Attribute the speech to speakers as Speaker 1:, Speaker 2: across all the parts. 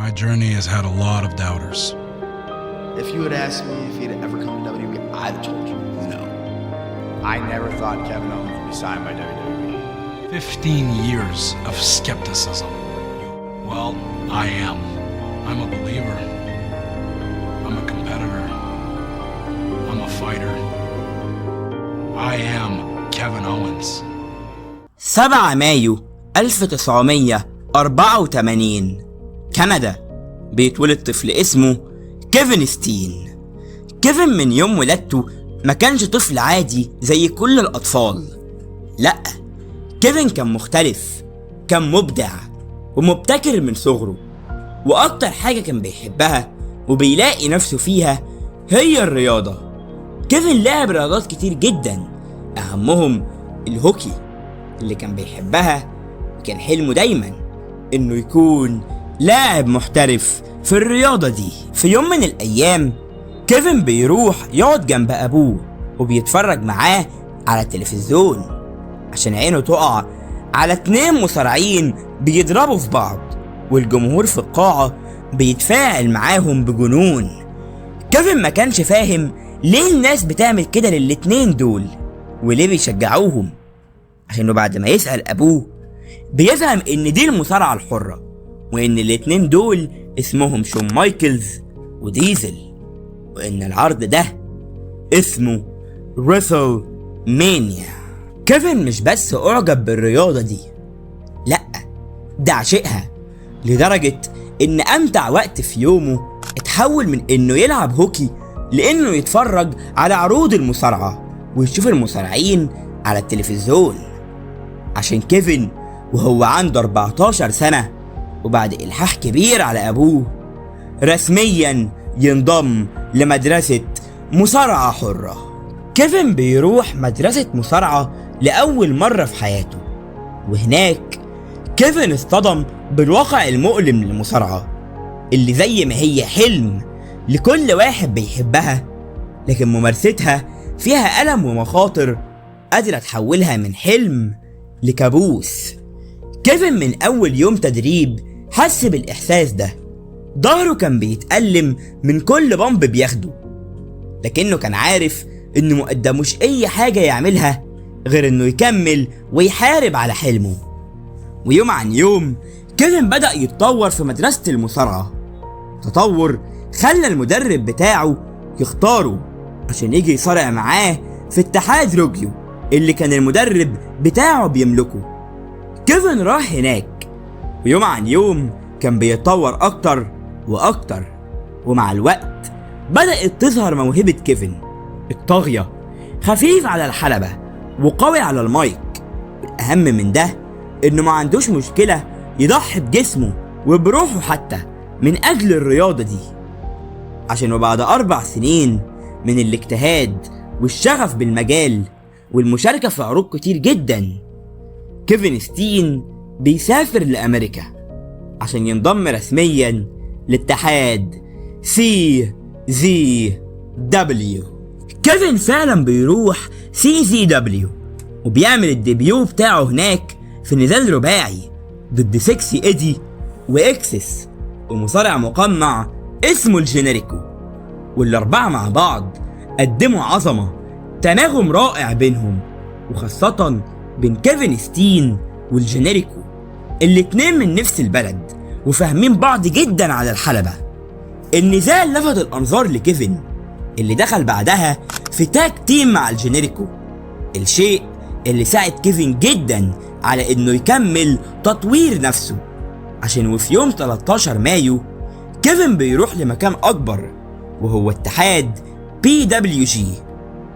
Speaker 1: My journey has had a lot of doubters.
Speaker 2: If you had asked me if he'd ever come to WWE, I'd have told you no.
Speaker 3: I never thought Kevin Owens would be signed by WWE.
Speaker 1: 15 years of skepticism. Well, I am. I'm a believer. I'm a competitor. I'm a fighter. I am Kevin Owens.
Speaker 4: 7 مايو 1984، كندا، بيتولد طفل اسمه كيفن ستين. كيفن من يوم ولادته ما كانش طفل عادي زي كل الأطفال. لأ، كيفن كان مختلف، كان مبدع ومبتكر من صغره، وأكتر حاجة كان بيحبها وبيلاقي نفسه فيها هي الرياضة. كيفن لعب رياضات كتير جدا، أهمهم الهوكي اللي كان بيحبها، وكان حلمه دايما انه يكون لاعب محترف في الرياضة دي. في يوم من الايام كيفن بيروح يقعد جنب ابوه وبيتفرج معاه على التلفزيون عشان عينه تقع على اتنين مصارعين بيضربوا في بعض، والجمهور في القاعة بيتفاعل معاهم بجنون. كيفن ما كانش فاهم ليه الناس بتعمل كده للاتنين دول وليه بيشجعوهم، عشانه بعد ما يسأل أبوه بيفهم إن دي المصارعة الحرة، وإن الاتنين دول اسمهم شون مايكلز وديزل، وإن العرض ده اسمه WrestleMania. كيفن مش بس أعجب بالرياضة دي، لأ، ده عشقها لدرجة إن أمتع وقت في يومه اتحول من إنه يلعب هوكي لإنه يتفرج على عروض المصارعة ويشوف المصارعين على التلفزيون. عشان كيفن وهو عنده 14 سنة وبعد إلحاح كبير على أبوه رسميا ينضم لمدرسة مصارعة حرة. كيفن بيروح مدرسة مصارعة لأول مرة في حياته، وهناك كيفن اصطدم بالواقع المؤلم للمصارعة اللي زي ما هي حلم لكل واحد بيحبها، لكن ممارستها فيها ألم ومخاطر قادرة تحولها من حلم لكابوس. كيفن من أول يوم تدريب حس بالإحساس ده، ظهره كان بيتألم من كل bump بياخده، لكنه كان عارف إنه مقدموش أي حاجة يعملها غير إنه يكمل ويحارب على حلمه. ويوم عن يوم كيفن بدأ يتطور في مدرسة المصارعة، تطور خلى المدرب بتاعه يختاره عشان يجي يصارع معاه في اتحاد روجيو اللي كان المدرب بتاعه بيملكه. كيفن راح هناك ويوم عن يوم كان بيتطور أكتر وأكتر، ومع الوقت بدأت تظهر موهبة كيفن الطاغية، خفيف على الحلبة وقوي على المايك، والأهم من ده إنه ما عندوش مشكلة يضحي بجسمه وبروحه حتى من أجل الرياضة دي. عشان وبعد 4 سنين من الاجتهاد والشغف بالمجال والمشاركة في عروض كتير جدا، كيفن ستين بيسافر لأمريكا عشان ينضم رسميا لاتحاد CZW. كيفن فعلا بيروح CZW وبيعمل ال debut بتاعه هناك في نزال رباعي ضد سكسي ايدي واكسس ومصارع مقنع اسمه الجينيريكو، والأربعة مع بعض قدموا عظمة، تناغم رائع بينهم، وخاصة بين كيفن ستين والجينيريكو، الاتنين من نفس البلد وفاهمين بعض جدا على الحلبة. النزال لفت الأنظار لكيفن اللي دخل بعدها في tag team مع الجينيريكو، الشيء اللي ساعد كيفن جدا على انه يكمل تطوير نفسه. عشان وفي يوم 13 مايو كيفن بيروح لمكان أكبر وهو اتحاد PWG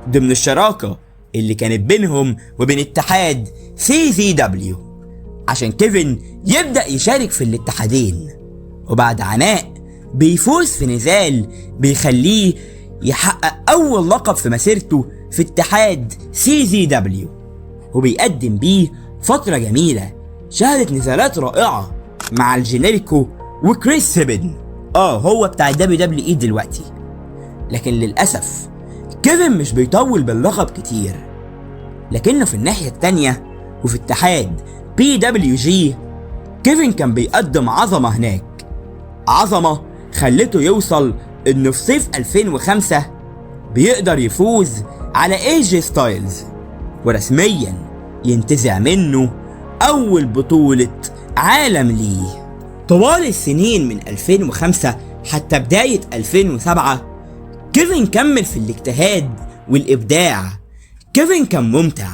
Speaker 4: ضمن الشراكة اللي كانت بينهم وبين اتحاد CZW، عشان كيفن يبدأ يشارك في الاتحادين. وبعد عناء بيفوز في نزال بيخليه يحقق أول لقب في مسيرته في اتحاد CZW، وبيقدم بيه فترة جميلة شهدت نزالات رائعة مع الجينيريكو وكريس سيبن، هو بتاع ال WWE دلوقتي. لكن للأسف كيفن مش بيطول باللقب كتير، لكنه في الناحية التانية وفي اتحاد PWG كيفن كان بيقدم عظمة هناك. عظمة خلته يوصل إنه في صيف 2005 بيقدر يفوز على AJ Styles ورسميا ينتزع منه أول بطولة عالم ليه. طوال السنين من 2005 حتى بداية 2007 كيفن كمل في الاجتهاد والإبداع. كيفن كان ممتع،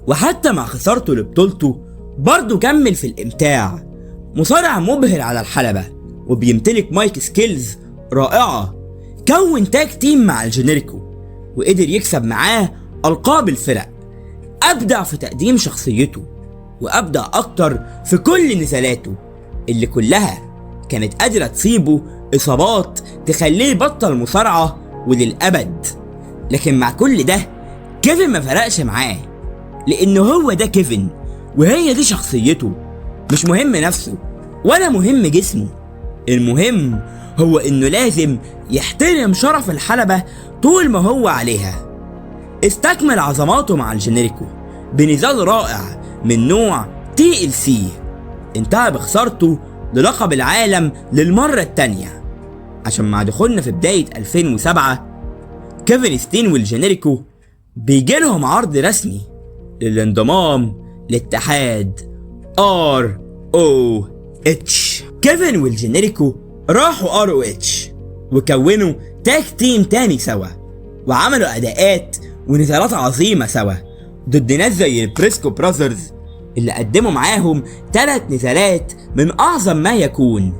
Speaker 4: وحتى مع خسارته لبطولته برضه كمل في الإمتاع. مصارع مبهر على الحلبة وبيمتلك mic skills رائعة. كون tag team مع الجينيريكو وقدر يكسب معاه ألقاب الفرق. أبدع في تقديم شخصيته وأبدع أكتر في كل نزالاته اللي كلها كانت قادرة تصيبه إصابات تخليه يبطل مصارعة وللأبد. لكن مع كل ده كيفن ما فرقش معاه، لأنه هو ده كيفن وهي دي شخصيته. مش مهم نفسه ولا مهم جسمه، المهم هو إنه لازم يحترم شرف الحلبة طول ما هو عليها. استكمل عظماته مع الجينيريكو بنزال رائع من نوع TLC انتهى بخسارته للقب العالم للمرة التانية. عشان مع دخولنا في بداية 2007 كيفن ستين والجينيريكو بيجيلهم عرض رسمي للانضمام لاتحاد ROH. كيفن والجينيريكو راحوا ROH وكونوا tag team تاني سوا، وعملوا أداءات ونزالات عظيمة سوا ضد ناس زي ال Briscoe Brothers اللي قدموا معاهم 3 نزالات من أعظم ما يكون.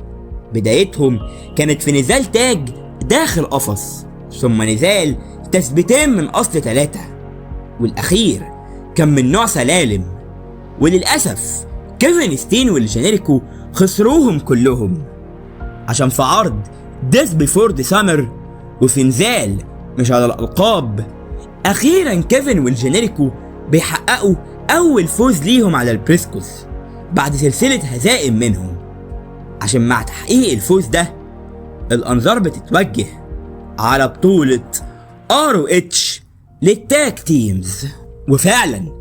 Speaker 4: بدايتهم كانت في نزال tag داخل قفص، ثم نزال تثبيتين من أصل 3، والأخير كان من نوع سلالم. وللأسف كيفن ستين والجينيريكو خسروهم كلهم، عشان في عرض Death Before Dishonor وفي نزال مش على الألقاب أخيرا كيفن والجينيريكو بيحققوا أول فوز ليهم على ال Briscoes بعد سلسلة هزائم منهم. عشان مع تحقيق الفوز ده الأنظار بتتوجه على بطولة ROH لل tag teams. وفعلا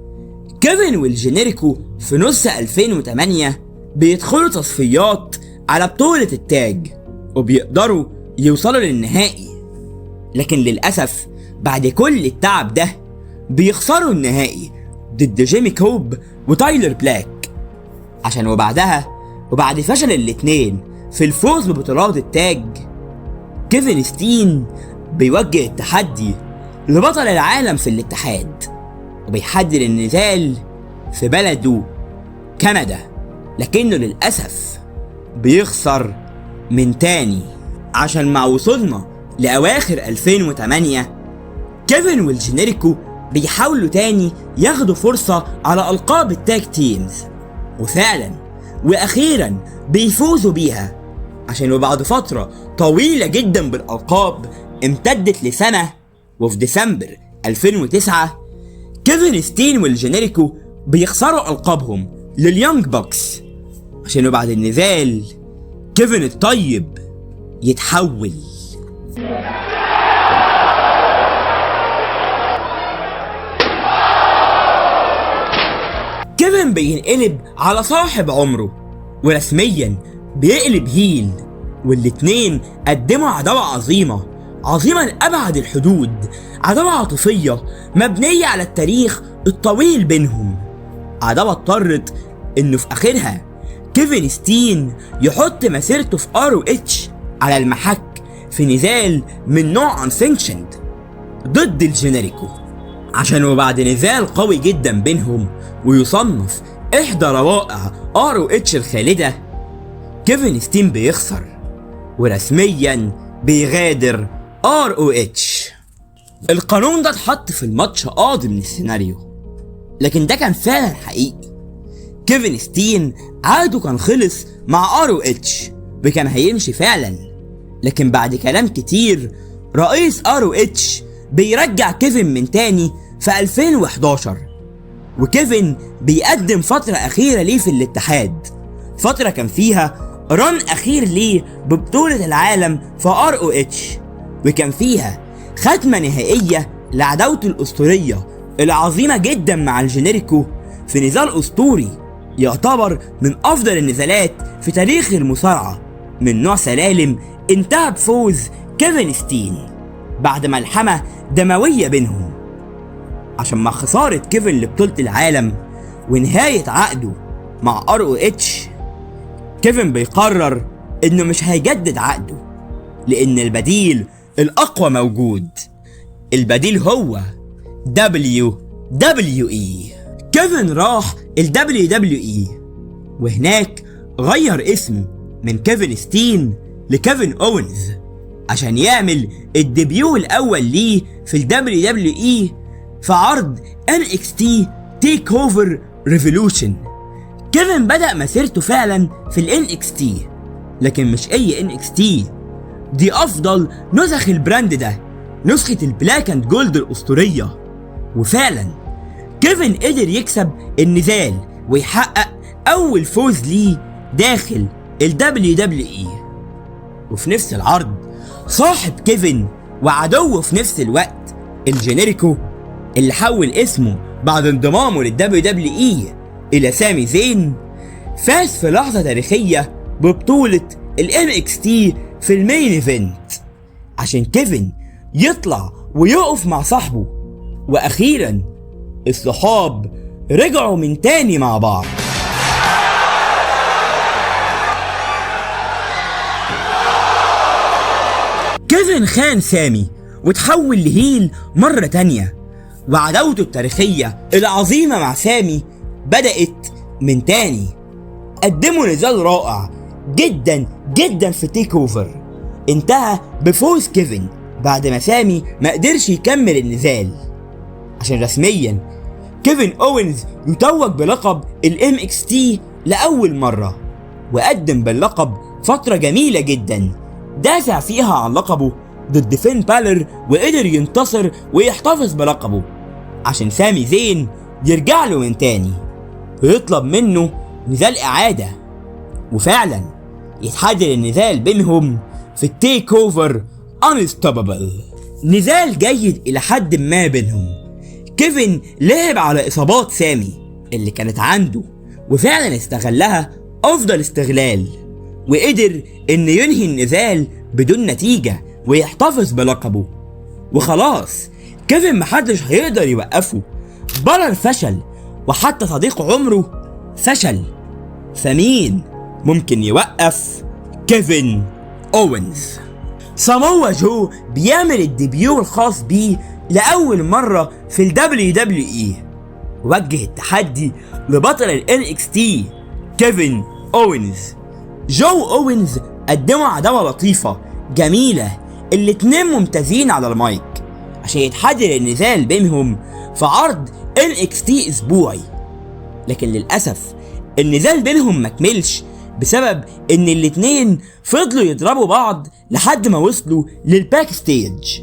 Speaker 4: كيفن والجينيريكو في نص 2008 بيدخلوا تصفيات على بطولة ال tag وبيقدروا يوصلوا للنهائي، لكن للأسف بعد كل التعب ده بيخسروا النهائي ضد جيمي كوب وتايلر بلاك. عشان وبعدها وبعد فشل الاتنين في الفوز ببطولات ال tag، كيفن ستين بيوجه التحدي لبطل العالم في الاتحاد وبيحدد النزال في بلده كندا، لكنه للأسف بيخسر من تاني. عشان مع وصولنا لأواخر 2008 كيفن والجينيريكو بيحاولوا تاني ياخدوا فرصة على ألقاب ال tag teams، وفعلا وأخيرا بيفوزوا بيها. عشان وبعد فترة طويلة جدا بالألقاب امتدت لسنة، وفي ديسمبر 2009 كيفن ستين والجينيريكو بيخسروا ألقابهم لل Young Bucks. عشان وبعد النزال كيفن الطيب يتحول. كيفن بينقلب على صاحب عمره ورسميا بيقلب heel، والاتنين قدموا عداوة عظيمة عظيمة لأبعد الحدود، عداوة عاطفية مبنية على التاريخ الطويل بينهم، عداوة اضطرت انه في اخرها كيفن ستين يحط مسيرته في ROH على المحك في نزال من نوع unsanctioned ضد الجينيريكو. عشان وبعد نزال قوي جدا بينهم ويصنف احدى روائع ROH الخالدة، كيفن ستين بيخسر ورسميا بيغادر ROH. القانون ده اتحط في الماتش قاضي من السيناريو، لكن ده كان فعلا حقيقي. كيفن ستين عقده كان خلص مع ROH وكان هيمشي فعلا، لكن بعد كلام كتير رئيس ROH بيرجع كيفن من تاني في 2011، وكيفن بيقدم فترة أخيرة ليه في الاتحاد، فترة كان فيها run أخير ليه ببطولة العالم في ROH، وكان فيها ختمة نهائية لعداوته الأسطورية العظيمة جدا مع الجينيريكو في نزال أسطوري يعتبر من أفضل النزالات في تاريخ المصارعة، من نوع سلالم انتهى بفوز كيفن ستين بعد ملحمة دموية بينهم، عشان مع خسارة كيفن لبطولة العالم ونهاية عقده مع ROH، كيفن بيقرر انه مش هيجدد عقده لان البديل الاقوى موجود. البديل هو WWE. كيفن راح ال WWE وهناك غير اسمه من كيفن ستين لكيفن أوينز عشان يعمل ال debut الأول ليه في ال WWE في عرض NXT TakeOver Revolution. كيفن بدأ مسيرته فعلا في ال NXT، لكن مش أي NXT، دي أفضل نسخ ال brand ده، نسخة ال Black and Gold الأسطورية. وفعلا كيفن قدر يكسب النزال ويحقق أول فوز ليه داخل ال WWE. وفي نفس العرض صاحب كيفن وعدوه في نفس الوقت الجينيريكو، اللي حول اسمه بعد انضمامه لل WWE إلى سامي زين، فاز في لحظة تاريخية ببطولة ال NXT في ال main event عشان كيفن يطلع ويقف مع صاحبه، وأخيرا الصحاب رجعوا من تاني مع بعض. كيفن خان سامي وتحول ل heel مرة تانية، وعداوته التاريخية العظيمة مع سامي بدأت من تاني. قدموا نزال رائع جدا جدا في TakeOver انتهى بفوز كيفن بعد ما سامي ما قدرش يكمل النزال، عشان رسميا كيفن أوينز يتوج بلقب ال NXT لأول مرة، وقدم باللقب فترة جميلة جدا دافع فيها عن لقبه ضد فين بالر، وقدر ينتصر ويحتفظ بلقبه عشان سامي زين يرجع له من تاني ويطلب منه نزال إعادة، وفعلا يتحدد النزال بينهم في ال TakeOver Unstoppable. نزال جيد إلى حد ما بينهم. كيفن لعب على إصابات سامي اللي كانت عنده وفعلا استغلها أفضل استغلال، وقدر إن ينهي النزال بدون نتيجة ويحتفظ بلقبه. وخلاص كيفن محدش هيقدر يوقفه، بالر فشل وحتى صديق عمره فشل، فمين ممكن يوقف كيفن أوينز؟ ساموا جو بيعمل ال debut الخاص بيه لأول مرة في ال WWE، وجه التحدي لبطل ال NXT كيفن أوينز. جو أوينز قدموا عداوة لطيفة جميلة، الاتنين ممتازين على المايك عشان يتحدد النزال بينهم في عرض NXT أسبوعي، لكن للأسف النزال بينهم مكملش بسبب ان الاتنين فضلوا يضربوا بعض لحد ما وصلوا لل backstage،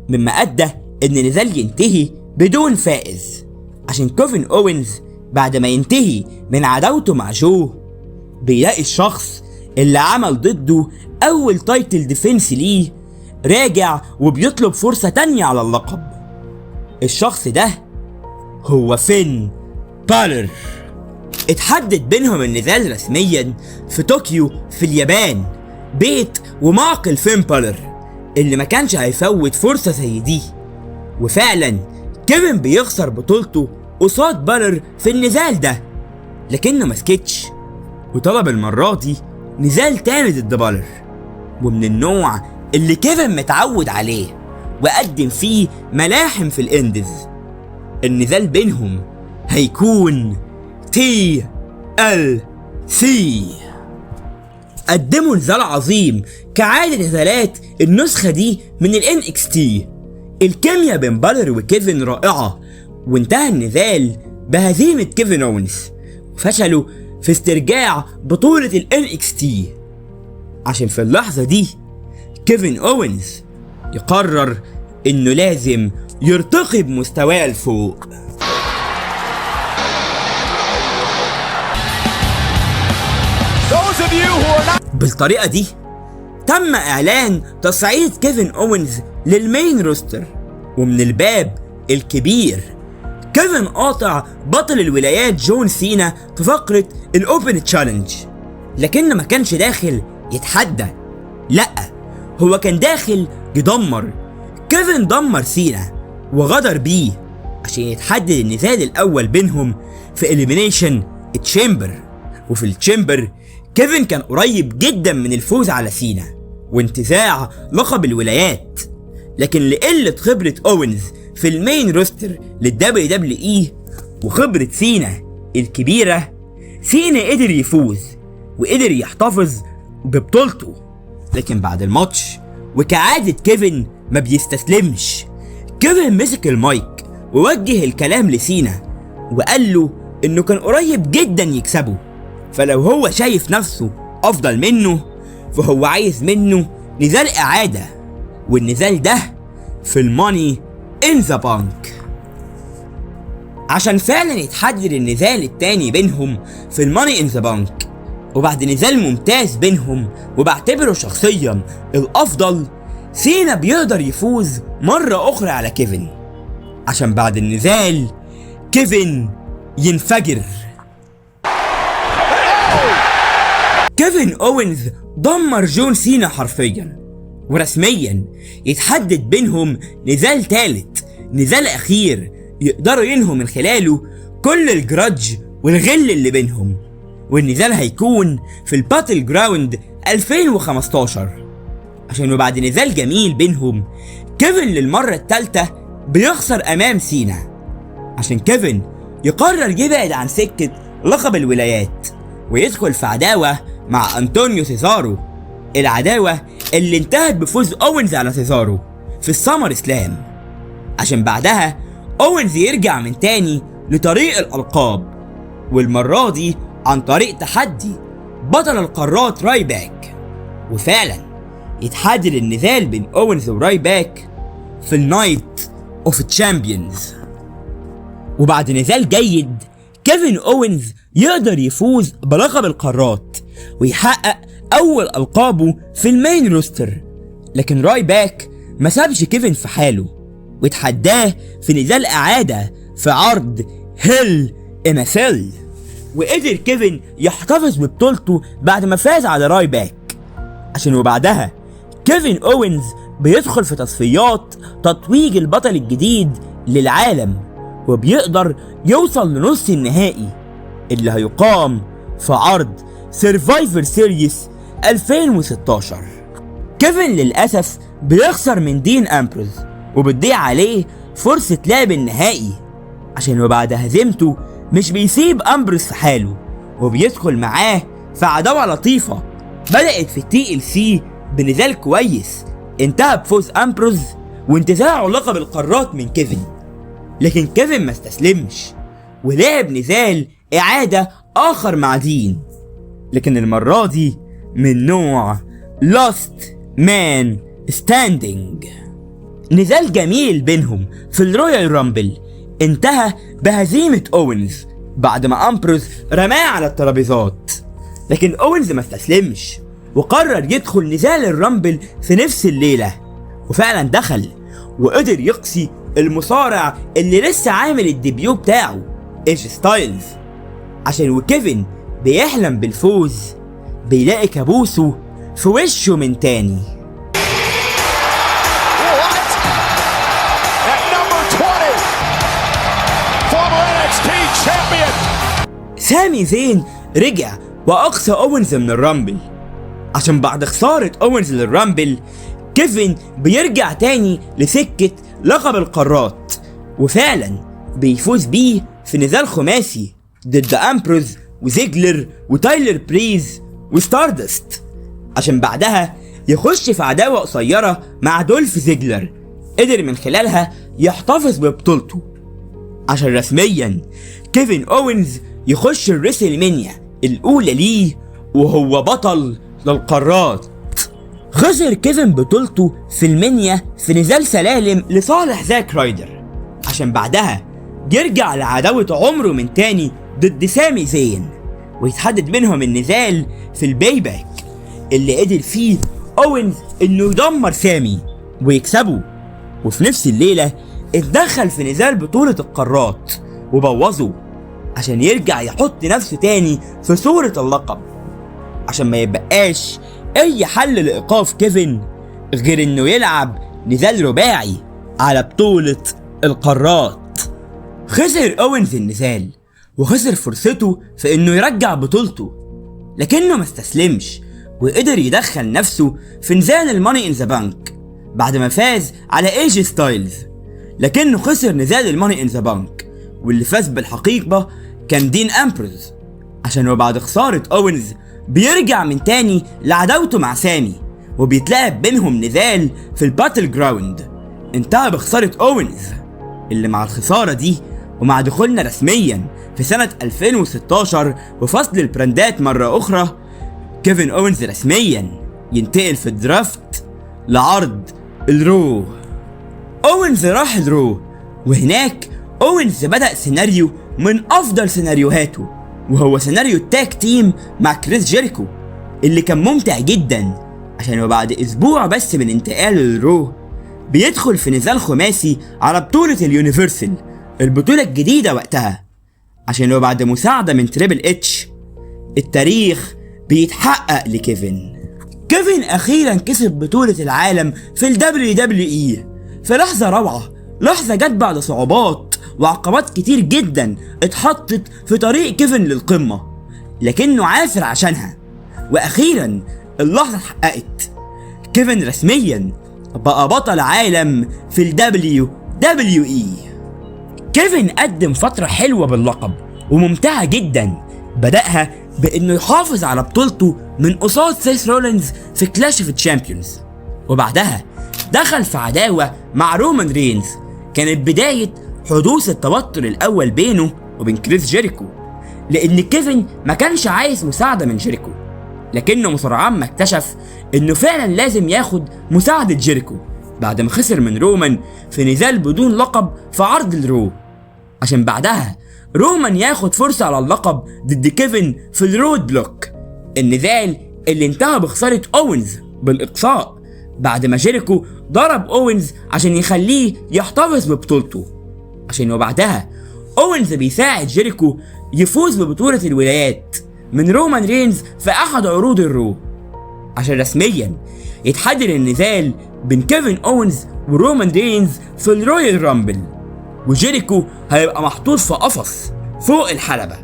Speaker 4: مما ادى ان النزال ينتهي بدون فائز، عشان كيفن أوينز بعد ما ينتهي من عداوته مع جو بيلاقي الشخص اللي عمل ضده اول title defense ليه راجع وبيطلب فرصة تانية على اللقب. الشخص ده هو فين بالر. اتحدد بينهم النزال رسميا في طوكيو في اليابان، بيت ومعقل فين بالر اللي ما كانش هيفوت فرصة زي دي. وفعلا كيفن بيخسر بطولته قصاد بالر في النزال ده، لكنه مسكتش وطلب المرة دي نزال تاني ضد بالر، ومن النوع اللي كيفن متعود عليه وقدم فيه ملاحم في ال indies. النزال بينهم هيكون TLC. قدموا نزال عظيم كعادة نزالات النسخة دي من ال NXT. الكيمياء بين بالر وكيفن رائعة، وانتهى النزال بهزيمة كيفن أوينز وفشلوا في استرجاع بطولة ال NXT، عشان في اللحظة دي كيفن أوينز يقرر انه لازم يرتقي بمستواه لفوق. بالطريقة دي تم اعلان تصعيد كيفن أوينز لل main roster، ومن الباب الكبير كيفن قاطع بطل الولايات جون سينا في فقرة ال open challenge، لكنه ما كانش داخل يتحدى، لأ، هو كان داخل يدمر. كيفن دمر سينا وغدر بيه عشان يتحدد النزال الأول بينهم في Elimination Chamber. وفي ال Chamber كيفن كان قريب جدا من الفوز على سينا وانتزاع لقب الولايات، لكن لقلة خبرة أوينز في ال main roster لل WWE وخبرة سينا الكبيرة، سينا قدر يفوز وقدر يحتفظ ببطولته. لكن بعد الماتش وكعادة كيفن ما بيستسلمش، كيفن مسك المايك ووجه الكلام لسينا وقال له انه كان قريب جدا يكسبه، فلو هو شايف نفسه افضل منه فهو عايز منه نزال اعادة، والنزال ده في ال Money in the Bank. عشان فعلا يتحدد النزال التاني بينهم في ال Money in the Bank. وبعد نزال ممتاز بينهم وبعتبره شخصيا الافضل، سينا بيقدر يفوز مرة اخرى على كيفن، عشان بعد النزال كيفن ينفجر. كيفن أوينز دمر جون سينا حرفيا، ورسميا يتحدد بينهم نزال ثالث، نزال أخير يقدروا ينهوا من خلاله كل ال grudge والغل اللي بينهم، والنزال هيكون في ال Battleground 2015. عشان وبعد نزال جميل بينهم كيفن للمرة الثالثة بيخسر أمام سينا، عشان كيفن يقرر يبعد عن سكة لقب الولايات ويدخل في عداوة مع أنطونيو سيزارو، العداوة اللي انتهت بفوز أوينز على سيزارو في ال SummerSlam، عشان بعدها أوينز يرجع من تاني لطريق الألقاب، والمرة دي عن طريق تحدي بطل القارات رايباك. وفعلا يتحدد النزال بين أوينز ورايباك في ال Night of Champions. وبعد نزال جيد كيفن أوينز يقدر يفوز بلقب القارات ويحقق أول ألقابه في ال main roster، لكن رايباك ما سابش كيفن في حاله واتحداه في نزال إعادة في عرض Hell in a Cell، وقدر كيفن يحتفظ ببطولته بعد ما فاز على رايباك. عشان وبعدها كيفن أوينز بيدخل في تصفيات تتويج البطل الجديد للعالم، وبيقدر يوصل لنص النهائي اللي هيقام في عرض Survivor Series 2016. كيفن للأسف بيخسر من دين أمبروز وبتضيع عليه فرصة لعب النهائي، عشان وبعد هزيمته مش بيسيب أمبروز في حاله وبيدخل معاه في عداوة لطيفة بدأت في TLC بنزال كويس انتهى بفوز أمبروز وانتزاعه لقب القارات من كيفن. لكن كيفن ما استسلمش ولعب نزال إعادة آخر مع دين، لكن المرة دي من نوع Last Man Standing. نزال جميل بينهم في ال Royal Rumble انتهى بهزيمة أوينز بعد ما أمبروز رماه على الترابيزات، لكن أوينز ما استسلمش وقرر يدخل نزال ال Rumble في نفس الليلة، وفعلا دخل وقدر يقصي المصارع اللي لسه عامل ال debut بتاعه ايج ستايلز. عشان وكيفن بيحلم بالفوز بيلاقي كابوسه في وشه من تاني.
Speaker 5: What? At number 20, former NXT champion.
Speaker 4: سامي زين رجع وأقصى أوينز من ال Rumble، عشان بعد خسارة أوينز لل Rumble كيفن بيرجع تاني لسكة لقب القارات، وفعلا بيفوز بيه في نزال خماسي ضد أمبروز وزيجلر وتايلر بريز وستاردست، عشان بعدها يخش في عداوة قصيرة مع دولف زيجلر قدر من خلالها يحتفظ ببطولته، عشان رسميا كيفن أوينز يخش ال WrestleMania الأولى ليه وهو بطل للقارات. خسر كيفن بطولته في ال Mania في نزال سلالم لصالح زاك رايدر، عشان بعدها يرجع لعداوة عمره من تاني ضد سامي زين ويتحدد منهم النزال في ال Payback اللي قدر فيه أوينز انه يدمر سامي ويكسبه، وفي نفس الليلة اتدخل في نزال بطولة القارات وبوظه عشان يرجع يحط نفسه تاني في صورة اللقب، عشان ما يبقاش اي حل لايقاف كيفن غير انه يلعب نزال رباعي على بطولة القارات. خسر اوينز النزال وخسر فرصته في انه يرجع بطولته، لكنه ما استسلمش وقدر يدخل نفسه في نزال ال Money in the Bank بعد ما فاز على ايجي ستايلز، لكنه خسر نزال ال Money in the Bank واللي فاز بالحقيبة كان دين امبروز، عشان وبعد خسارة اوينز بيرجع من تاني لعداوته مع سامي وبيتلعب بينهم نزال في ال Battleground انتهى بخسارة اوينز، اللي مع الخسارة دي ومع دخولنا رسميا في سنة 2016 وفصل البراندات مرة أخرى، كيفن أوينز رسميا ينتقل في ال draft لعرض ال Raw. أوينز راح ال Raw، وهناك أوينز بدأ سيناريو من أفضل سيناريوهاته، وهو سيناريو ال tag team مع كريس جيريكو اللي كان ممتع جدا، عشان وبعد أسبوع بس من انتقاله لل Raw بيدخل في نزال خماسي على بطولة ال Universal، البطولة الجديدة وقتها، عشان لو بعد مساعدة من تريبل اتش التاريخ بيتحقق لكيفن. كيفن أخيرا كسب بطولة العالم في ال WWE في لحظة روعة، لحظة جت بعد صعوبات وعقبات كتير جدا اتحطت في طريق كيفن للقمة، لكنه عافر عشانها، وأخيرا اللحظة اتحققت. كيفن رسميا بقى بطل عالم في ال WWE. كيفن قدم فترة حلوة باللقب وممتعة جدا، بدأها بإنه يحافظ على بطولته من قصاد سيث رولينز في Clash of Champions، وبعدها دخل في عداوة مع رومان رينز كانت بداية حدوث التوتر الأول بينه وبين كريس جيريكو، لأن كيفن ما كانش عايز مساعدة من جيريكو، لكنه مسرعان ما اكتشف إنه فعلا لازم ياخد مساعدة جيريكو بعد ما خسر من رومان في نزال بدون لقب في عرض ال Raw، عشان بعدها رومان ياخد فرصة على اللقب ضد كيفن في ال Roadblock، النزال اللي انتهى بخسارة أوينز بالإقصاء بعد ما جيريكو ضرب أوينز عشان يخليه يحتفظ ببطولته، عشان وبعدها أوينز بيساعد جيريكو يفوز ببطولة الولايات من رومان رينز في أحد عروض ال Raw، عشان رسميا يتحدد النزال بين كيفن أوينز ورومان رينز في ال Royal Rumble، وجيريكو هيبقى محطوط في قفص فوق الحلبة.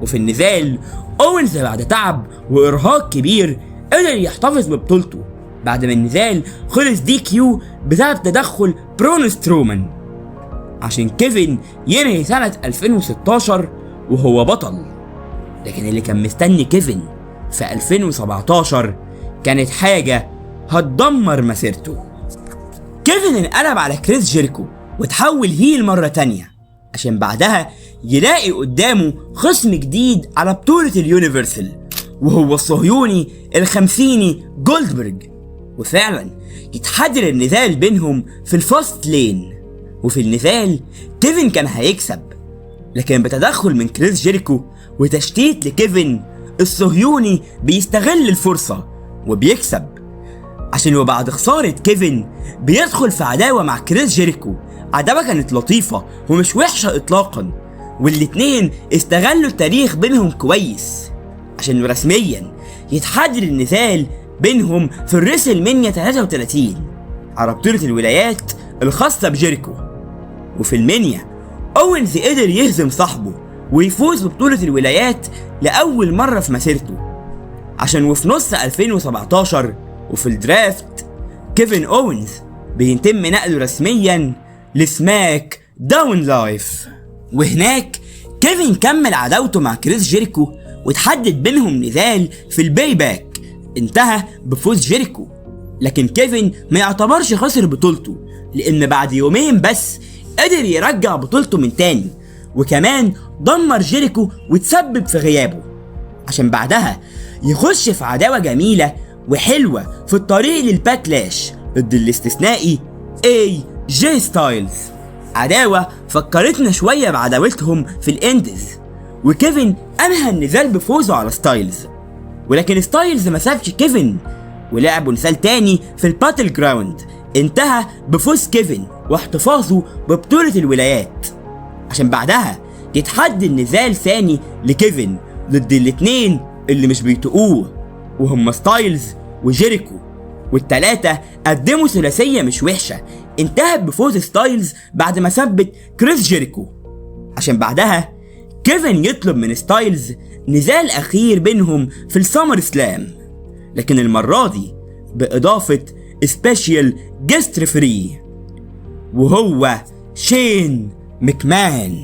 Speaker 4: وفي النزال أوينز بعد تعب وإرهاق كبير قدر يحتفظ ببطولته بعد ما النزال خلص DQ بسبب تدخل برون سترومان، عشان كيفن ينهي سنة 2016 وهو بطل. لكن اللي كان مستني كيفن في 2017 كانت حاجة هتدمر مسيرته. كيفن انقلب على كريس جيريكو وتحول heel مرة تانية، عشان بعدها يلاقي قدامه خصم جديد على بطولة ال Universal، وهو الصهيوني الخمسيني جولدبرج، وفعلا يتحدد النزال بينهم في ال Fastlane. وفي النزال كيفن كان هيكسب، لكن بتدخل من كريس جيريكو وتشتيت لكيفن، الصهيوني بيستغل الفرصة وبيكسب، عشان وبعد خسارة كيفن بيدخل في عداوة مع كريس جيريكو، عداوة كانت لطيفة ومش وحشة إطلاقا، والاتنين استغلوا التاريخ بينهم كويس، عشان رسميا يتحدد النزال بينهم في ال WrestleMania 33 على بطولة الولايات الخاصة بجيريكو. وفي ال Mania أوينز قدر يهزم صاحبه ويفوز ببطولة الولايات لأول مرة في مسيرته، عشان وفي نص 2017 وفي ال draft كيفن أوينز بيتم نقله رسميا ل SmackDown Live. وهناك كيفن كمل عداوته مع كريس جيريكو وتحدد بينهم نزال في ال Payback انتهى بفوز جيريكو، لكن كيفن ما يعتبرش خسر بطولته، لان بعد يومين بس قدر يرجع بطولته من تاني، وكمان دمر جيريكو وتسبب في غيابه، عشان بعدها يخش في عداوة جميلة وحلوة في الطريق لل Backlash ضد الاستثنائي اي جي ستايلز، عداوة فكرتنا شوية بعداوتهم في ال Indies، وكيفن أنهى النزال بفوزه على ستايلز، ولكن ستايلز ما سابش كيفن ولعبوا نزال تاني في ال Battleground انتهى بفوز كيفن واحتفاظه ببطولة الولايات، عشان بعدها يتحدد نزال ثاني لكيفن ضد الاتنين اللي مش بيطيقوه وهم ستايلز وجيريكو، والتلاتة قدموا ثلاثية مش وحشة انتهت بفوز ستايلز بعد ما ثبت كريس جيريكو، عشان بعدها كيفن يطلب من ستايلز نزال أخير بينهم في ال SummerSlam، لكن المرة دي بإضافة special guest referee وهو شين مكمان.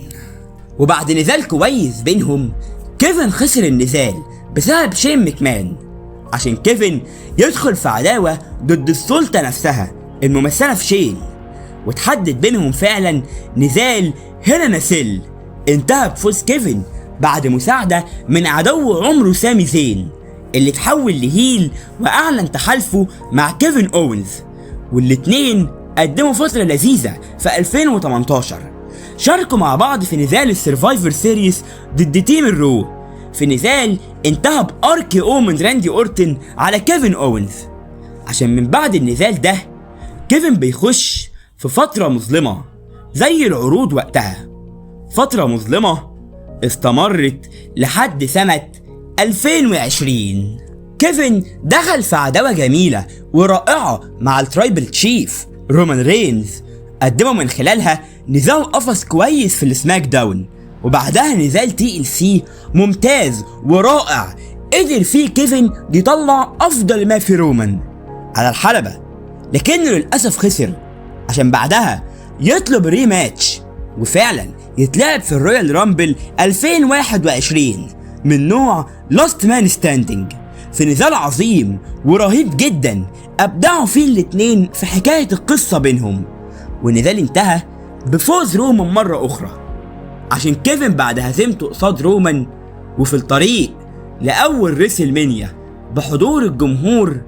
Speaker 4: وبعد نزال كويس بينهم كيفن خسر النزال بسبب شين مكمان، عشان كيفن يدخل في عداوة ضد السلطة نفسها الممثلة في شين، وتحدد بينهم فعلا نزال Hell in a Cell انتهى بفوز كيفن بعد مساعدة من عدو عمره سامي زين اللي تحول ل heel وأعلن تحالفه مع كيفن أوينز، والاتنين قدموا فترة لذيذة في 2018، شاركوا مع بعض في نزال ال Survivor Series ضد team ال Raw في نزال انتهى ب RKO من راندي اورتن على كيفن اوينز، عشان من بعد النزال ده كيفن بيخش في فترة مظلمة زي العروض وقتها، فترة مظلمة استمرت لحد سنة 2020. كيفن دخل في عداوة جميلة ورائعة مع ال Tribal Chief رومان رينز، قدموا من خلالها نزال قفص كويس في ال SmackDown، وبعدها نزال TLC ممتاز ورائع قدر فيه كيفن يطلع افضل ما في رومان على الحلبة، لكنه للأسف خسر، عشان بعدها يطلب rematch وفعلا يتلعب في ال Royal Rumble 2021 من نوع Last Man Standing في نزال عظيم ورهيب جدا ابدعوا فيه الاتنين في حكاية القصة بينهم، والنزال انتهى بفوز رومان مرة أخرى، عشان كيفن بعد هزيمته قصاد رومان وفي الطريق لأول WrestleMania بحضور الجمهور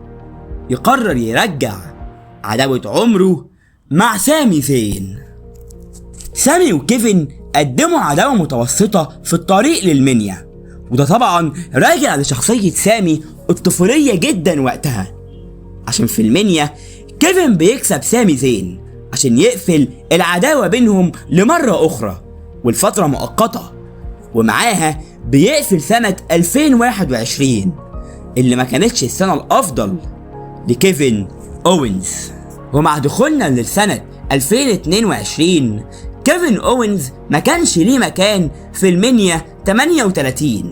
Speaker 4: يقرر يرجع عداوة عمره مع سامي زين. سامي وكيفن قدموا عداوة متوسطة في الطريق لل Mania، وده طبعا راجع لشخصية سامي الطفولية جدا وقتها، عشان في ال Mania كيفن بيكسب سامي زين عشان يقفل العداوة بينهم لمرة أخرى والفترة مؤقتة، ومعاها بيقفل سنة 2021 اللي ما كانتش السنة الأفضل لكيفن أوينز. ومع دخولنا للسنة 2022 كيفن أوينز ما كانش ليه مكان في ال Mania 38،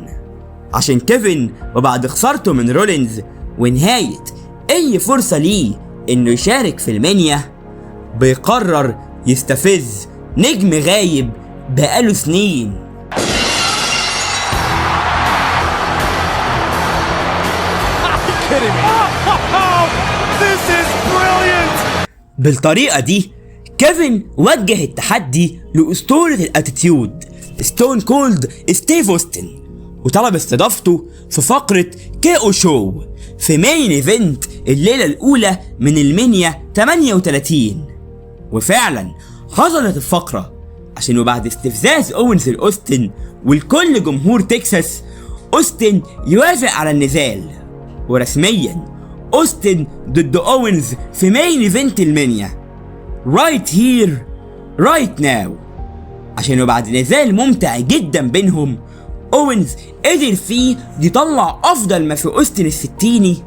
Speaker 4: عشان كيفن وبعد خسارته من رولينز ونهاية أي فرصة ليه إنه يشارك في ال Mania بيقرر يستفز نجم غايب بقاله سنين. بالطريقة دي كيفن وجه التحدي لأسطورة ال Attitude ستون كولد ستيف أوستن، وطلب استضافته في فقرة KO Show في main event الليلة الأولى من ال Mania 38، وفعلا حصلت الفقرة، عشان وبعد استفزاز أوينز لأوستن والكل جمهور تكساس أوستن يوافق على النزال، ورسميا أوستن ضد أوينز في main event ال Mania right here right now، عشان وبعد نزال ممتع جدا بينهم أوينز قدر فيه يطلع أفضل ما في أوستن الستيني،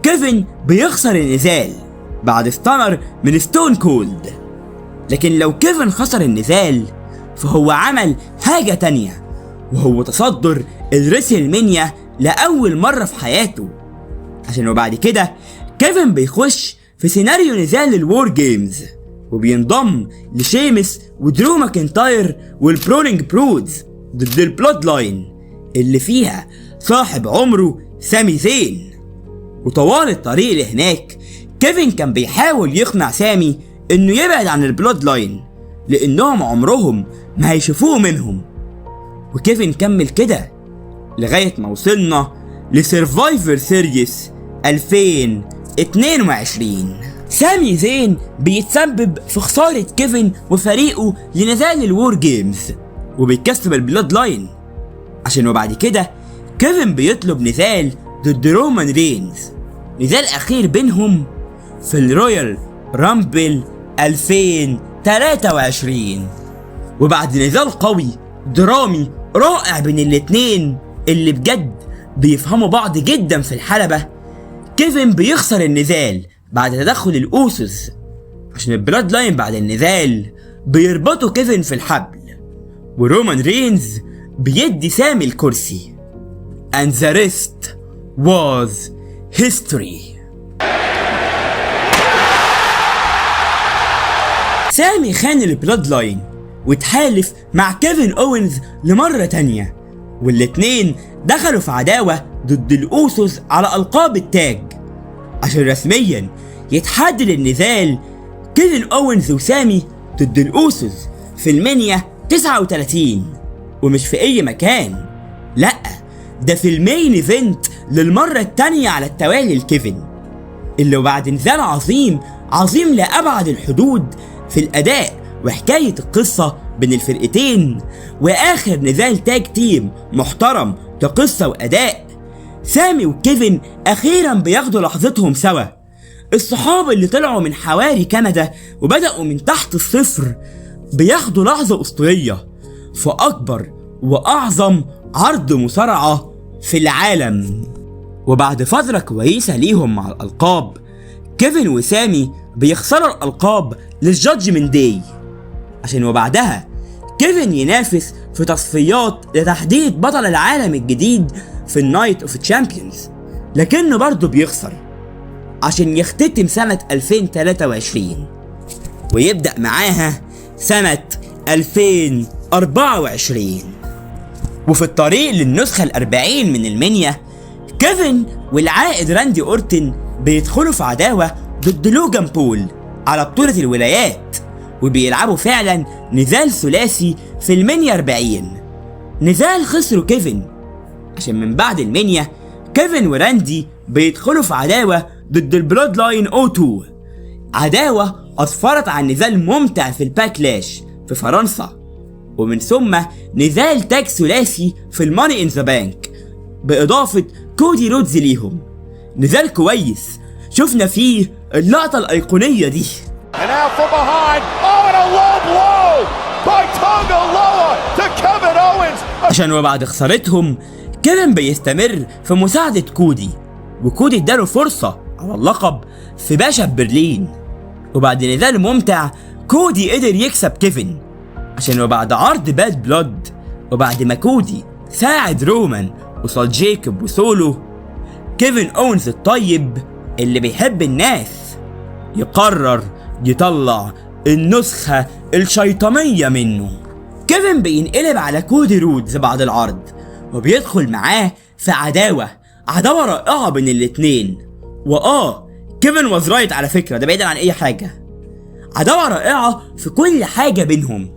Speaker 4: كيفن بيخسر النزال بعد stunner من ستون كولد. لكن لو كيفن خسر النزال فهو عمل حاجة تانية، وهو تصدر ال WrestleMania لأول مرة في حياته، عشان وبعد كده كيفن بيخش في سيناريو نزال ال War Games وبينضم لشيمس ودرو ماكنتاير وال Brawling Brutes ضد ال Bloodline اللي فيها صاحب عمره سامي زين. وطوال الطريق لهناك كيفن كان بيحاول يقنع سامي انه يبعد عن ال Bloodline لانهم عمرهم ما هيشوفوه منهم، وكيفن كمل كده لغاية ما وصلنا ل Survivor Series 2022. سامي زين بيتسبب في خسارة كيفن وفريقه لنزال ال War Games وبيكسب ال Bloodline، عشان وبعد كده كيفن بيطلب نزال ضد رومان رينز، نزال أخير بينهم في ال Royal Rumble 2023. وبعد نزال قوي درامي رائع بين الاتنين اللي بجد بيفهموا بعض جدا في الحلبة، كيفن بيخسر النزال بعد تدخل الأوسوس، عشان ال Bloodline بعد النزال بيربطوا كيفن في الحبل، ورومان رينز بيدي سامي الكرسي. And the rest was history. سامي خان ال Bloodline وتحالف مع كيفن أوينز لمرة تانية، والاتنين دخلوا في عداوة ضد الأوسوس على ألقاب ال tag، عشان رسميا يتحدد النزال كيفن أوينز وسامي ضد الأوسوس في المنيا 39، ومش في أي مكان، لأ ده في ال main event للمرة التانية على التوالي لكيفن، اللي بعد نزال عظيم عظيم لأبعد الحدود في الأداء وحكاية القصة بين الفرقتين، وآخر نزال tag team محترم كقصة وأداء، سامي وكيفن أخيرا بياخدوا لحظتهم سوا. الصحاب اللي طلعوا من حواري كندا وبدأوا من تحت الصفر بياخدوا لحظة أسطورية في أكبر وأعظم عرض مصارعة في العالم. وبعد فترة كويسة ليهم مع الألقاب، كيفن وسامي بيخسروا الألقاب لل Judgment Day، عشان وبعدها كيفن ينافس في تصفيات لتحديد بطل العالم الجديد في ال Night of Champions، لكنه برضه بيخسر عشان يختتم سنة 2023 ويبدأ معاها سنة 2024. وفي الطريق للنسخة 40 من المنيا، كيفن والعائد راندي أورتن بيدخلوا في عداوة ضد لوجان بول على بطولة الولايات، وبيلعبوا فعلا نزال ثلاثي في المنيا 40، نزال خسروا كيفن، عشان من بعد المنيا كيفن وراندي بيدخلوا في عداوة ضد ال Bloodline 02، عداوة أسفرت عن نزال ممتع في ال Backlash في فرنسا، ومن ثم نزال tag ثلاثي في ال Money in the Bank بإضافة كودي رودز ليهم. نزال كويس شفنا فيه اللقطة الأيقونية دي.
Speaker 5: And now from behind, oh, and a low blow by Tonga Loa to Kevin Owens.
Speaker 4: عشان وبعد خسارتهم كيفن بيستمر في مساعدة كودي، وكودي اداله فرصة على اللقب في Bash at برلين، وبعد نزال ممتع كودي قدر يكسب كيفن، عشان وبعد عرض Bad Blood وبعد ما كودي ساعد رومان وصال جيكوب وسولو، كيفن أونز الطيب اللي بيحب الناس يقرر يطلع النسخة الشيطانية منه. كيفن بينقلب على كودي رودز بعد العرض وبيدخل معاه في عداوة رائعة بين الاتنين. وآه كيفن was right على فكرة، ده بعيدا عن أي حاجة، عداوة رائعة في كل حاجة بينهم.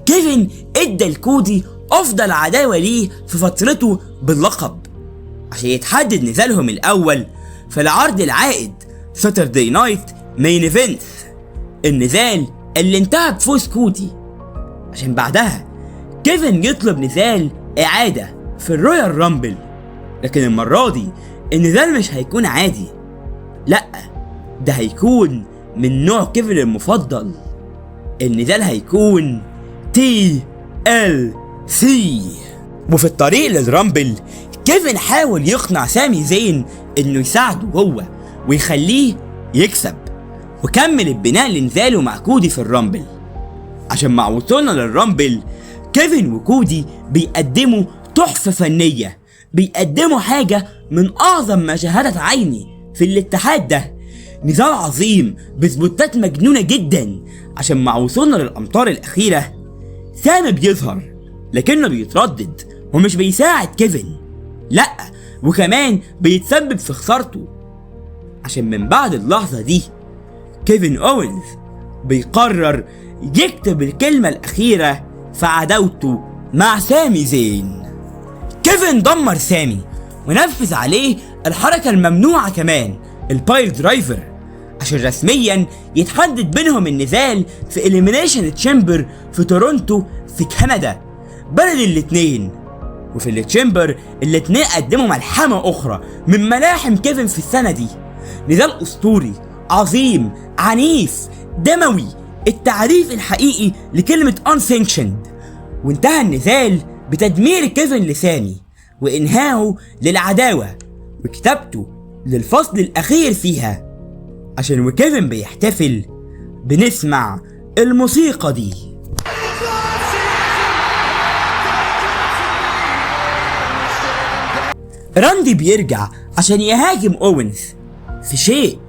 Speaker 4: كيفن ادى لكودي أفضل عداوة ليه في فترته باللقب، عشان يتحدد نزالهم الأول في العرض العائد Saturday Night Main Event، النزال اللي انتهى بفوز كودي، عشان بعدها كيفن يطلب نزال إعادة في ال Royal Rumble، لكن المرة دي النزال مش هيكون عادي، لأ ده هيكون من نوع كيفن المفضل، النزال هيكون TLC. وفي الطريق لل Rumble كيفن حاول يقنع سامي زين انه يساعده هو ويخليه يكسب، وكمل البناء لنزاله مع كودي في ال Rumble، عشان مع وصولنا لل Rumble كيفن وكودي بيقدموا تحفة فنية، بيقدموا حاجة من أعظم ما شاهدت عيني في الاتحاد ده، نزال عظيم بسبوتات مجنونة جدا. عشان مع وصولنا للأمتار الأخيرة سامي بيظهر لكنه بيتردد ومش بيساعد كيفن، لأ وكمان بيتسبب في خسارته، عشان من بعد اللحظة دي كيفن أوينز بيقرر يكتب الكلمة الأخيرة في عداوته مع سامي زين. كيفن دمر سامي ونفذ عليه الحركة الممنوعة كمان ال Piledriver، عشان رسميا يتحدد بينهم النزال في Elimination Chamber في تورونتو في كندا بلد الاتنين. وفي ال Chamber الاتنين قدموا ملحمة أخرى من ملاحم كيفن في السنة دي، نزال أسطوري عظيم عنيف دموي، التعريف الحقيقي لكلمة unsanctioned. وانتهى النزال بتدمير كيفن لسامي وإنهائه للعداوة وكتابته للفصل الأخير فيها، عشان وكيفن بيحتفل بنسمع الموسيقى دي. راندي بيرجع عشان يهاجم أوينز في شيء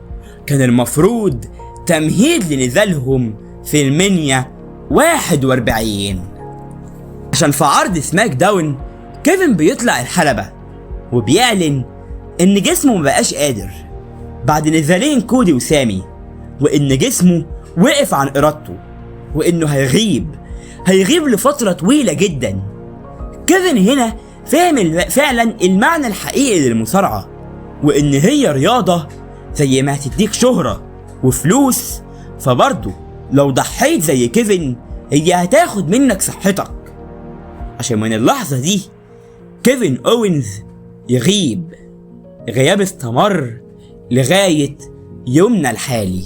Speaker 4: كان المفروض تمهيد لنزالهم في المنيا 41، عشان في عرض سماك داون كيفن بيطلع الحلبة وبيعلن إن جسمه مبقاش قادر بعد نزالين كودي وسامي، وإن جسمه وقف عن إرادته، وإنه هيغيب لفترة طويلة جدا. كيفن هنا فهم فعلا المعنى الحقيقي للمصارعة، وإن هي رياضة زي ما هتديك شهرة وفلوس، فبرضه لو ضحيت زي كيفن هي هتاخد منك صحتك. عشان من اللحظة دي كيفن أوينز يغيب غياب استمر لغاية يومنا الحالي.